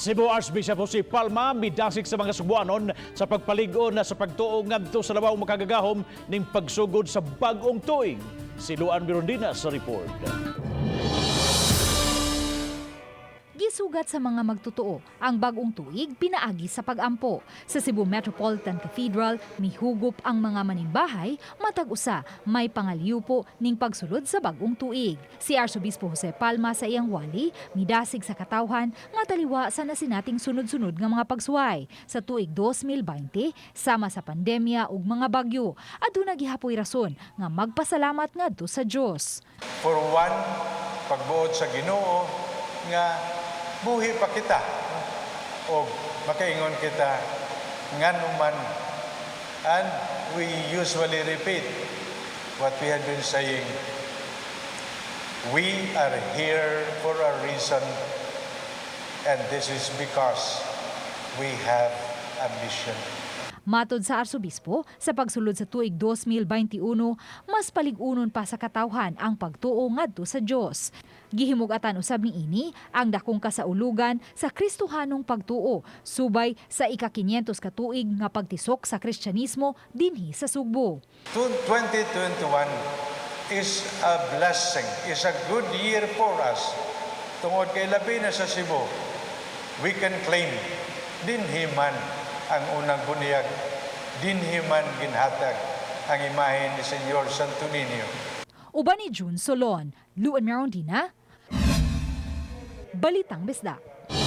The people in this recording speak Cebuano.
Cebu Archbishop Jose Palma midasig sa mga Sugbuanon sa pagpalig-on na sa pagtuo ngadto sa labaw makagagahom ning pagsugod sa bag-ong tuig. Si Luan Mirondina sa report. Gisugat sa mga magtotoo ang bagong tuig pinaagi sa pagampo. Sa Cebu Metropolitan Cathedral, mihugop ang mga manimbahay matag usa may pangalyupo ning pagsulod sa bagong tuig. Si Arsobispo Jose Palma sa iyang wali midasig sa katawhan nga taliwa sa nasinating sunod-sunod nga mga pagsuway sa tuig 2020 sama sa pandemya ug mga bagyo. Aduna gihapoy rason nga magpasalamat ngadto sa Dios. For one, pagbuot sa Ginoo nga buhi pa kita o makaingon kita nganuman, and we usually repeat what we had been saying: we are here for a reason, and this is because we have a mission. Matod sa Arsobispo, sa pagsulod sa tuig 2021, mas palig-unon pa sa katawhan ang pagtuo ngadto sa Dios. Gihimug-atan usab niini ang dakong kasaulugan sa Kristohanong pagtuo subay sa ika-500 ka tuig nga pagtisok sa Kristyanismo dinhi sa Sugbo. 2021 is a blessing, is a good year for us. Tungod kay labi na sa Cebu, we can claim dinhi man ang unang bunyag, dinhi man ginhatag ang imahen ni Señor Santo Niño. Uban ni June Solon, Luan Merondina, Balitang Bisdak.